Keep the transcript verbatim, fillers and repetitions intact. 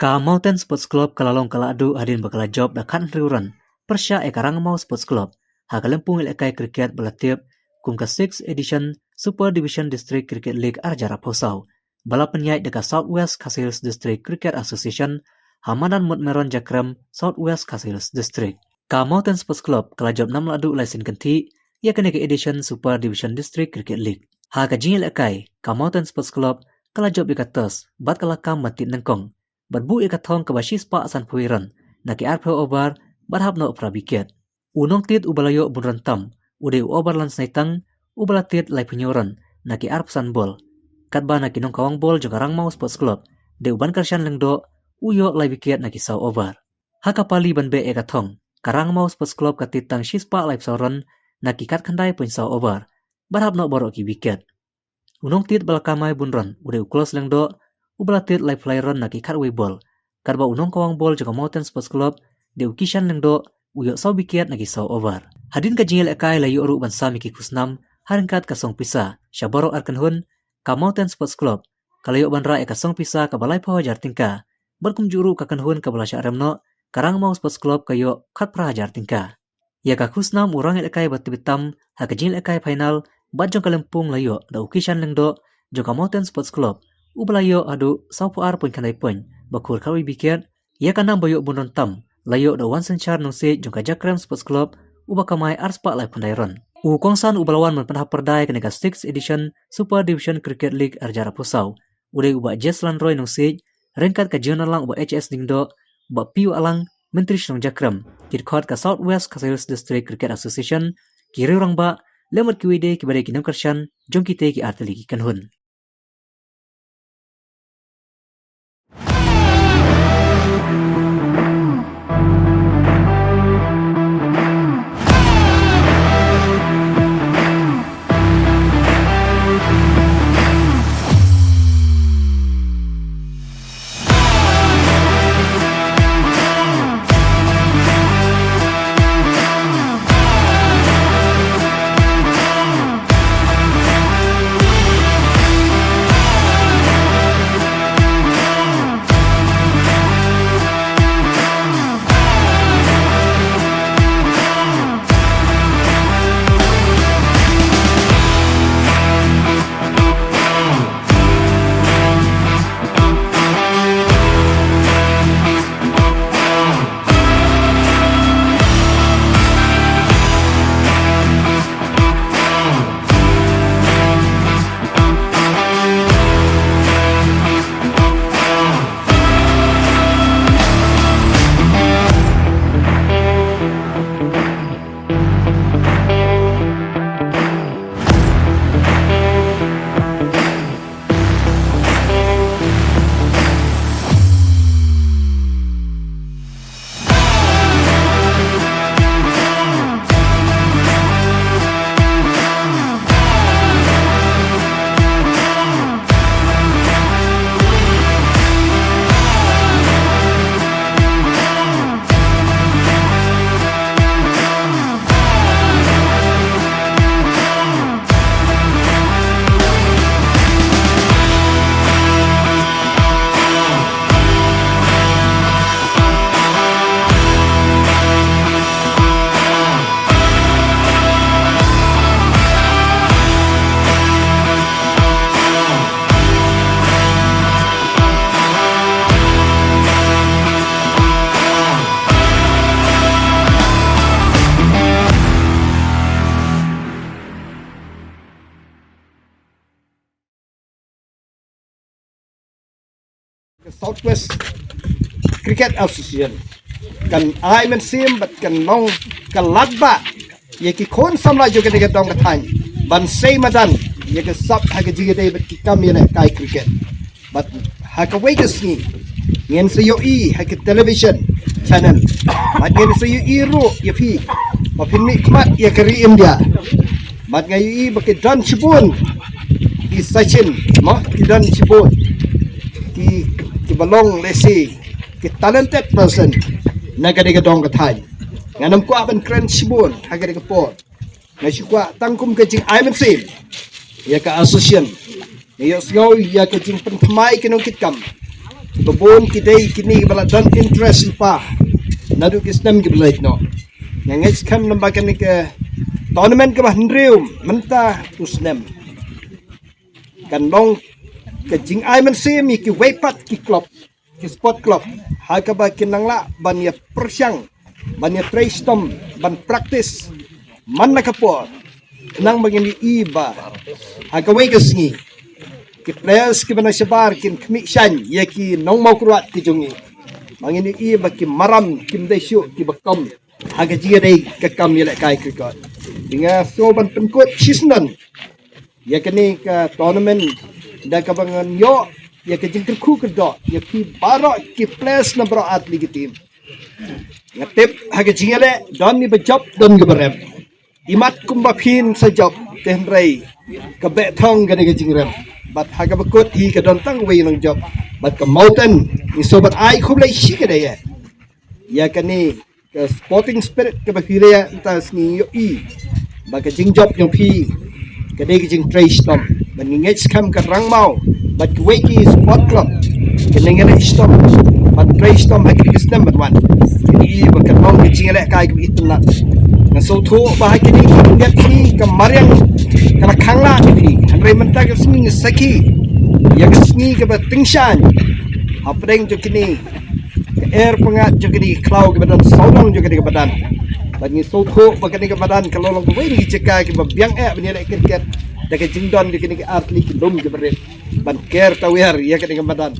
Ka Mountain Sports Club ka la long ka la duh hadien ba ka la jop da khathynriew run pyrshah ïa ka Rangmaw Sports Club ha ka lympung ïalehkai cricket ba la tip kum ka sixth edition Super Division District Cricket League ar hajar arphew saw, ba la pynïaid da ka South West Khasi Hills District Cricket Association ha madan Mutmeron Jakrem, South West Khasi Hills District. Ka Mountain Sports Club ka la jop nam la duh lai sien kynthih ïa kane ka edition Super Division District Cricket League. Ha ka jingïalehkai, ka Mountain Sports Club ka la jop ïa ka toss bad ka la kam ban tied nyngkong bad buh ïa ka thong kaba shispah sanphew run na ki arphew over bad hap noh phra wicket. U nongtied uba la ïoh bun run tam u dei u Oberland Snaitang uba la tied laiphew hynñiew run na ki arphew san bol. Katba na ki nongkawang bol jong ka Rangmaw Sports Club dei u Bankyrshan Lyngdoh, u ïoh lai wicket na ki saw over. Ha ka pali ban beh ïa ka thong, ka Rangmaw Sports Club ka tied tang shispah laiphew saw run na ki khatkhyndai point saw over bad hap noh baroh ki wicket. U nongtied ba la kamai bun run u dei u Klos Lyngdoh uba la tied laiphew lai run na ki khatwei bol, katba u nongkawang bol jong ka Mountain Sports Club dei u Kishan Lyngdoh, u ïoh saw wicket na ki saw over. Hadien ka jingïalehkai la ïoh ruh ban sam ïa ki khusnam ha ryngkat ka song pisa sha baroh ar kynhun. Ka Mountain Sports Club ka la ïoh ban rah ïa ka song pisa kaba laiphew hajar tyngka bad kumjuh ruh ka kynhun kaba la shah rem noh, ka Rangmaw Sports Club, ka ïoh khatphra hajar tyngka. Ïa ka khusnam u rangïalehkai ba tbit tam ha ka jingïalehkai final bad jong ka lympung la ïoh da u Kishan Lyngdoh jong ka Mountain Sports Club, uba la ïoh haduh sawphew ar point khyndai point ba khur khatwei wicket. Ïa ka nam ba ïoh bun run tam la ïoh da u Wansynshar Nongsiej jong ka Jakrem Sports Club, uba kamai arspah laiphew khyndai run. U kongsan uba la wan ban pynhap pyrda ïa kane ka sixth edition Super Division Cricket League ar hajar arphew saw u dei u Bah Jeslan Roy Nongsiej, ryngkat ka jingïalang u Bah H S Lyngdoh, Bah P U Alang, Myntri Shnong Jakrem, ki dkhot ka South West Khasi Hills District Cricket Association, ki riew rangbah, lem bad kiwei de kiba dei ki nongkyrshan jong kitei ki artylli ki kynhun. Ka South West Cricket Association kan ai mynsiem bad kan long ka lad ba ïa ki khun samla jong kane ka dong ka thaiñ ban sei madan ïa ka sap ha ka jingïadei bad ki kam ïalehkai cricket. Bad ha kawei ka sngi ngin sa ïohi ha ka television channel, bad ngin sa ïohi ruh ïa phi ba phin mih khmat ïa ka ri India. Bad nga ïohi ba ki don shibun ki Sachin, mo, ki don shibun ki, kiba long lehse ki talented person na kane ka dong ka thaiñ. Ngam kwah ban kren shibun ha kane ka por. Nga shu kwah tang kum ka jingai mynsiem ïa ka association. Nga ïohsngew ïa ka jingpynthymmai ki nongkitkam Ba bun ki dei kine kiba la don interest lypa naduh ki snem kiba la leit noh. Nga ngeit skhem lem ba kane ka tournament kaba hynriew mynta u snem kan long ka jingai mynsiem ïa kiwei pat ki club, ki sport club, ha kaba kin nang lah ban ïa pyrshang, ban ïa trei shitom, ban practice man la ka por, khnang ba ngin ïohi ba ha kawei ka sngi ki players kiba na shabar kin khmih shaiñ ïa ki nongmawkyrwat ki jong ngi, ba ngin ïohi ba ki maram kim dei shuh kiba khlem ha ka jingïadei ka kam ïalehkai cricket. Te nga sngew ban pynkut shisien ïa kane ka tournament da kaba ngan ïoh ïa ka jingkyrkhu kyrdoh ïa phi baroh ki players na baroh artylli ki team. Nga tip ha ka jingïaleh don kiba jop, don kiba rem. Imat kumba phin sa jop, te hynrei ka beh thong kane ka jingrem. Bad ha kaba kut hi ka don tang wei nongjop. Bad ka mountain ngi sngewbha ban ai khublei shikaddei ïa kane ka sporting spirit kaba phi leh mynta ka sngi, ïohi ba ka jingjop jong phi ka dei ka jingtrei shitom. Bad ngi ngeit skhem ka Rangmaw bad kiwei ki sport club kin nang ïaleh shitom ban trei shitom ha kine ki snem ban wan. Ngi ïohi ba kan long ka jingïalehkai kaba itynnad. Nga sngewthuh ba ha kine ki khyndiat sngi ka mariang ka la khang lah ïa phi, hynrei mynta ka sngi ngi sakhi ïa ka sngi kaba tyngshaiñ hapdeng jong kine ka er pyngngad jong kane ka khlaw kaba don sawdong jong kane ka madan. Bad ngi sngewthuh ba kane ka madan ka la long kawei na ki jaka kiba biang eh ban ïaleh cricket da ka jingdon jong kine ki artylli ki lum kiba rit ban ker tawiar ïa kane ka madan.